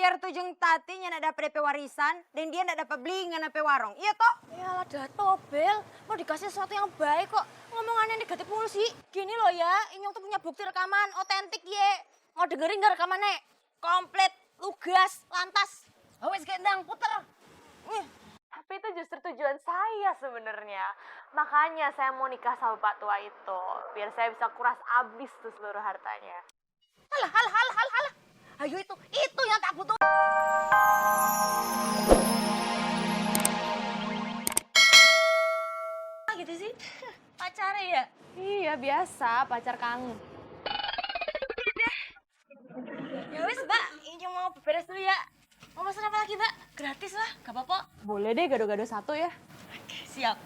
biar tuh jeung Tati nya ndak dapat DP warisan dan dia ndak dapat beli ngan DP warung. Iya toh? Ya Dato, Bel. Mau dikasih sesuatu yang baik kok. Ngomongannya negatif mulu sih. Gini loh ya, Inyong tuh punya bukti rekaman otentik ye. Mau dengerin gak rekamannya? Komplit, lugas, lantas. Wes gendang, puter. Tapi itu justru tujuan saya sebenarnya. Makanya saya mau nikah sama Pak Tua itu. Biar saya bisa kuras abis tuh seluruh hartanya. Halah. Ayo itu yang tak butuh. Gitu sih, pacarnya ya? Iya biasa, pacar kangen. Ya wes Mbak, Inyong mau beres dulu ya. Mau pesan apa lagi Mbak? Gratis lah, gak apa-apa. Boleh deh gado-gado satu ya. Oke, siap.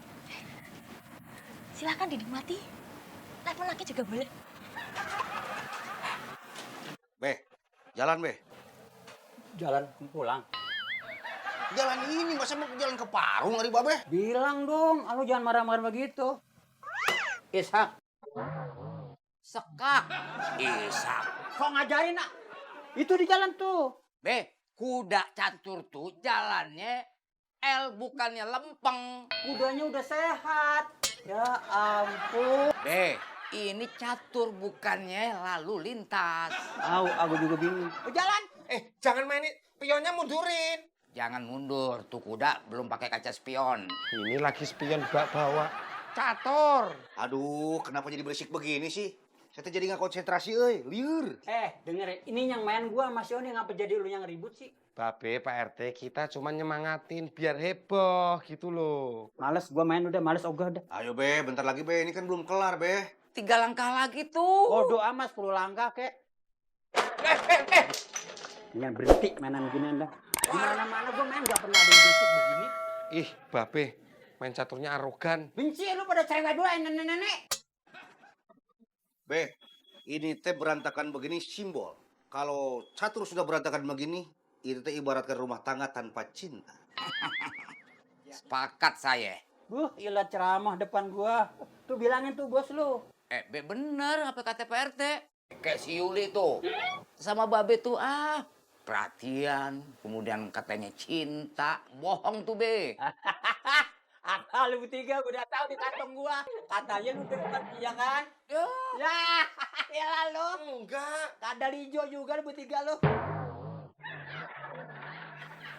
Silakan dinikmati. Telepon lagi juga boleh. Be, jalan be. Jalan pulang. Jalan ini masa mau jalan ke Parung hari babe? Bilang dong, lu jangan marah-marah begitu. Ishak. Sekak. Isak. Kok ngajarin nak? Itu di jalan tuh. Be, kuda catur tuh jalannya L bukannya lempeng. Kudanya udah sehat. Ya ampun. Be, ini catur bukannya lalu lintas. Aku juga bingung. Jalan. Jangan mainin pionnya mundurin. Jangan mundur, tuh kuda belum pakai kaca spion. Ini lagi spion bak bawa catur. Aduh, kenapa jadi berisik begini sih? Saya jadi nggak konsentrasi, liur. Denger, ini yang main gua sama si Oni ngapa jadi lu yang ribut sih? Babe, Pak RT, kita cuma nyemangatin biar heboh gitu loh. Males gua main udah, males ogah udah. Ayo be, bentar lagi be, ini kan belum kelar be. 3 langkah lagi tuh. Bodo amat 10 langkah kek. Jangan berhenti mainan gini dah. Di mana-mana gua main gak pernah ada yang berisik begini. Ih, Babe, main caturnya arogan. Benci lu pada cewek dulu nenek-nenek. Be, ini teh berantakan begini simbol. Kalau catur sudah berantakan begini, itu teh ibaratkan rumah tangga tanpa cinta. Sepakat saya. Ilah ceramah depan gua. Tuh bilangin tuh bos lu. Be bener apa kata Pak RT? Kayak si Yuli tuh. Sama Babe tuh perhatian, kemudian katanya cinta. Bohong tuh Be. Lu bertiga udah tahu di kantong gua. Katanya lu depan iya kan? Ya lalu. Enggak. Kadal hijau juga lu bertiga lu.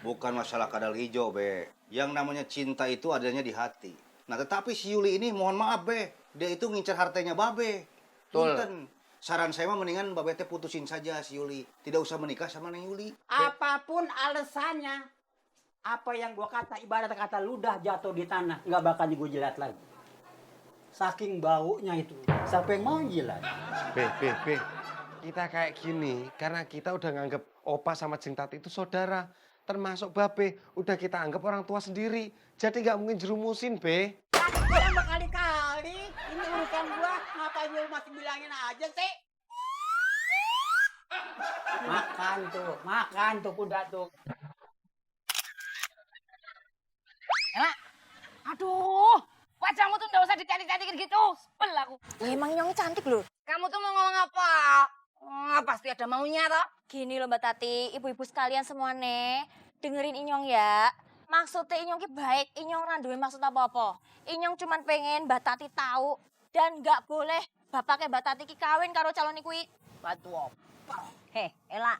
Bukan masalah kadal hijau, Be. Yang namanya cinta itu adanya di hati. Nah, tetapi si Yuli ini mohon maaf, Be. Dia itu ngincer hartanya Babe. Betul. Punten. Saran saya mah mendingan Babe teh putusin saja si Yuli. Tidak usah menikah sama Neng Yuli. Apapun alasannya, apa yang gua kata ibarat kata ludah jatuh di tanah, nggak bakal gua jilat lagi. Saking baunya itu, siapa yang mau jilat? Be. Kita kayak gini karena kita udah nganggep Opa sama Jeng Tati itu saudara. Termasuk Babe, udah kita anggap orang tua sendiri. Jadi nggak mungkin jerumusin, Be. Jangan berkali-kali, ini urusan gua, ngapain lu masih bilangin aja sih? Makan tuh kuda tuh. Aduh, wajahmu tuh nggak usah dicantik-cantikin gitu. Sebel aku. Emang Nyong cantik loh. Kamu tuh mau ngomong apa? Pasti ada maunya toh. Gini loh Mbak Tati, ibu-ibu sekalian semua nih. Dengerin Inyong ya. Maksudnya Inyong ki baik, Inyong ora duwe maksud apa-apa. Inyong cuman pengen Mbak Tati tahu dan nggak boleh bapaknya Mbak Tati ki kawin karo calon kuwi. Batu apa? Ela,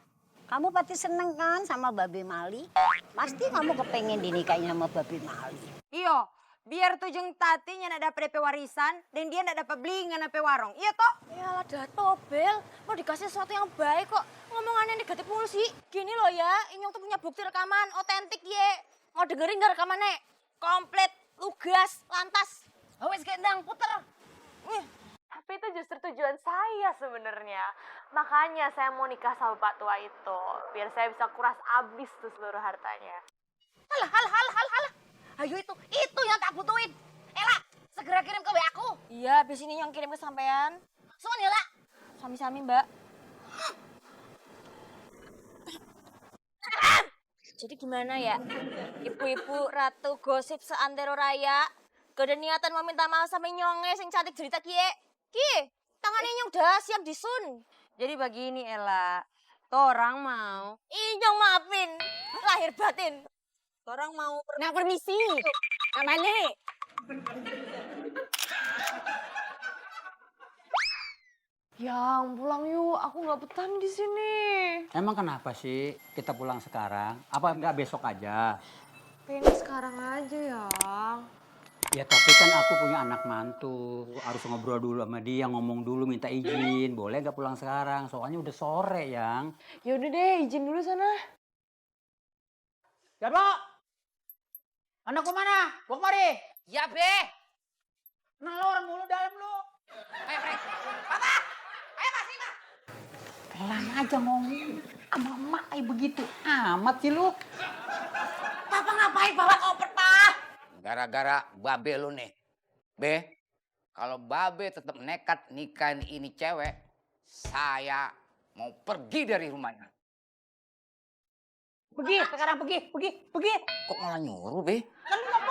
kamu pasti seneng kan sama Babe Mali? Pasti kamu kepengen dinikahin sama Babe Mali. Iya, biar tuh jeung Tati nya ndak dapat DP warisan dan dia ndak dapat beli ngan DP warung. Iya toh? Ya Dato, Bel. Mau dikasih sesuatu yang baik kok. Ngomongannya negatif mulu sih. Gini loh ya, Inyong tuh punya bukti rekaman otentik ye. Mau dengerin gak rekamannya? Komplit, lugas, lantas. Wes gendang, puter. Tapi itu justru tujuan saya sebenarnya. Makanya saya mau nikah sama Pak Tua itu. Biar saya bisa kuras abis tuh seluruh hartanya. Halah. Ayo itu yang tak butuhin. Ela, segera kirim ke WA aku. Iya, habis ini yang kirim ke sampean. Suan ya, La. Sami-sami, Mbak. Jadi gimana ya? Ibu-ibu ratu gosip seantero raya. Gak ada niatan mau minta maaf sama Nyonge sing cantik cerita kie. Kie, tangannya Nyong udah siap disun. Jadi begini Ella, Torang mau. Inyong maafin. Lahir batin. Torang mau Nah, permisi. Namanya. Yang pulang yuk, aku nggak betah nih di sini. Emang kenapa sih kita pulang sekarang? Apa nggak besok aja? Pengen sekarang aja ya. Ya tapi kan aku punya anak mantu, harus ngobrol dulu sama dia, ngomong dulu, minta izin. Boleh nggak pulang sekarang? Soalnya udah sore, Yang. Ya udah deh, izin dulu sana. Ya, Bro. Anakku mana? Bawa kemari. Ya, Be. Nalor mulu dalam lu. Ayo, Frank. Papa! Ayo, Mas, Ima. Pelan aja ngomong. Sama emak kayak begitu. Amat sih lu. Papa ngapain bawa koper, Pak? Gara-gara Babe lu nih. Be, kalau Babe tetap nekat nikahin ini cewek, saya mau pergi dari rumahnya. Pergi, sekarang pergi. Kok malah nyuruh, Be? Kan lu nggak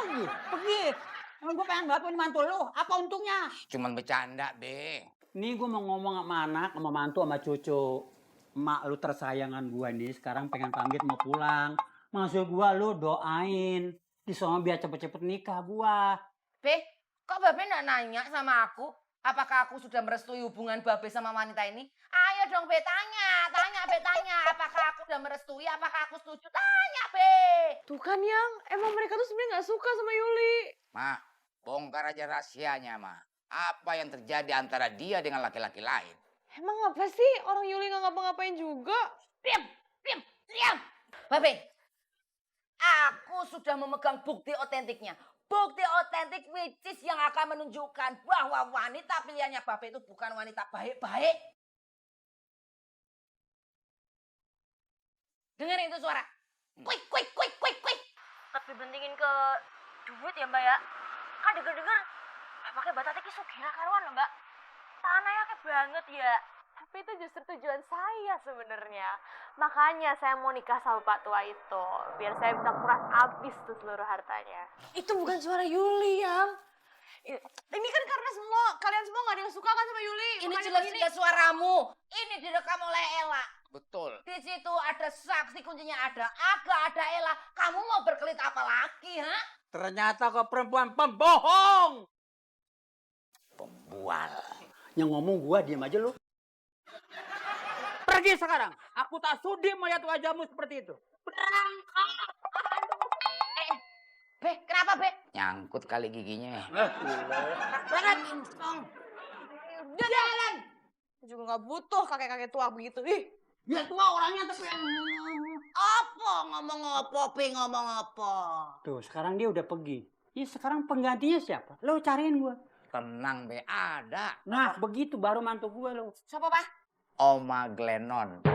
pergi. Emang gue pengen banget punya mantu lu. Apa untungnya? Cuman bercanda, Be. Nih gue mau ngomong sama anak, sama mantu, sama cucu. Emak lu tersayangan gue nih sekarang pengen pamit mau pulang. Maksud gue lu doain. Di sono biar cepet-cepet nikah gua. Be, kok Babe nggak nanya sama aku? Apakah aku sudah merestui hubungan Babe sama wanita ini? Ayo dong Be, tanya Be, tanya. Apakah aku sudah merestui, apakah aku setuju? Tanya Be. Tuh kan yang, emang mereka tuh sebenarnya nggak suka sama Yuli. Ma, bongkar aja rahasianya, Ma. Apa yang terjadi antara dia dengan laki-laki lain? Emang apa sih orang Yuli nggak ngapa-ngapain juga? Diam. Babe, aku sudah memegang bukti otentiknya. Bukti otentik which is yang akan menunjukkan bahwa wanita pilihannya Babe itu bukan wanita baik-baik. Dengerin itu suara. Kuik. Tapi bentingin ke duit ya mbak ya. Kan denger-denger, pakai batatnya ki sugih karuan loh mbak. Tanahnya kayak banget ya. Tapi itu justru tujuan saya sebenarnya. Makanya saya mau nikah sama Pak Tua itu. Biar saya bisa kuras habis tuh seluruh hartanya. Itu bukan suara Yuli, Yang. Ini kan karena kalian semua gak ada yang suka kan sama Yuli. Ini Makanya jelas-jelas suaramu. Ini direkam oleh Ella. Betul. Di situ ada saksi kuncinya ada Aga, ada Ella. Kamu mau berkelit apa lagi, ha? Ternyata kau perempuan pembohong. Pembual. Yang ngomong gua diam aja lu. Pergi sekarang. Aku tak sudi melihat wajahmu seperti itu. Be, kenapa Be? Nyangkut kali giginya. Berangkat. Udah jalan. juga gak butuh kakek-kakek tua begitu. Ih, Ya tua orangnya tapi Apa ngomong apa, Be ngomong apa? tuh sekarang dia udah pergi. Ya sekarang penggantinya siapa? Lo cariin gua. Tenang, Be, ada. Nah begitu baru mantu gua lo. Siapa, Pak? Oma Glennon.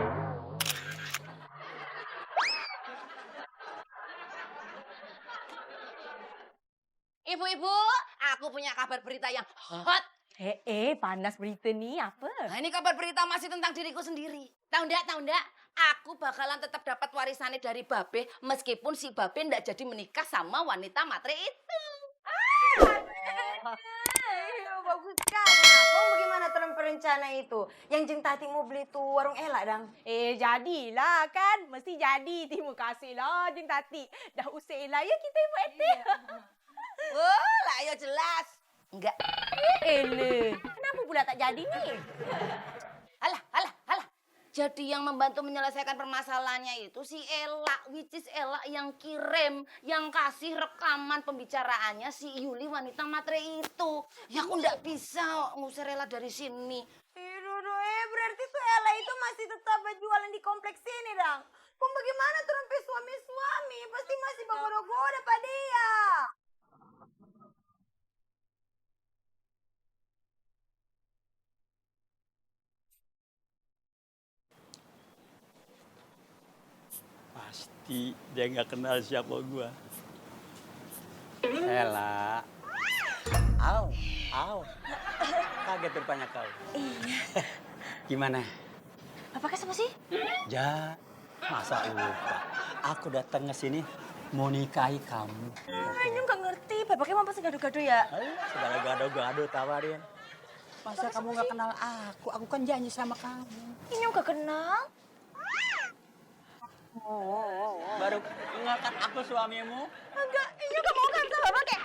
Ibu-ibu, aku punya kabar berita yang hot. panas berita nih apa? Nah, ini kabar berita masih tentang diriku sendiri. Tahu ndak? Aku bakalan tetap dapat warisannya dari Babe meskipun si Babe ndak jadi menikah sama wanita matre itu. Bagus sekali. Kamu bagaimana dalam perencana itu? Yang Jeng Tati mau beli tuh warung Ella, Dang. Jadilah kan. Mesti jadi. Terima kasih lah Jeng Tati. Dah usai lah ya kita ibu Ete. Oh, lah ya jelas. Enggak. Kenapa pula tak jadi nih? Alah. Jadi yang membantu menyelesaikan permasalahannya itu si Ella, which is Ella yang kirim, yang kasih rekaman pembicaraannya si Yuli wanita matre itu. Ya aku ndak bisa ngusir Ella dari sini. Berarti tuh Ella itu masih tetap berjualan di kompleks sini, Dang. Pun bagaimana tuh sampai suami-suami? Pasti masih bergoda-goda pada dia. Pasti dia nggak kenal siapa gua. Ella. Au. Kaget rupanya kau. Iya. Gimana? Bapaknya sama sih? Ja, masa lupa. Aku datang ke sini mau nikahi kamu. Ini nggak ngerti. Bapaknya mau pasti gaduh-gaduh ya? Segala gado-gado tawarin. Masa kamu nggak kenal aku? Aku kan janji sama kamu. Ini nggak kenal. Baru enggak kan aku suamimu? Enggak, iya kamu kan sama pakai.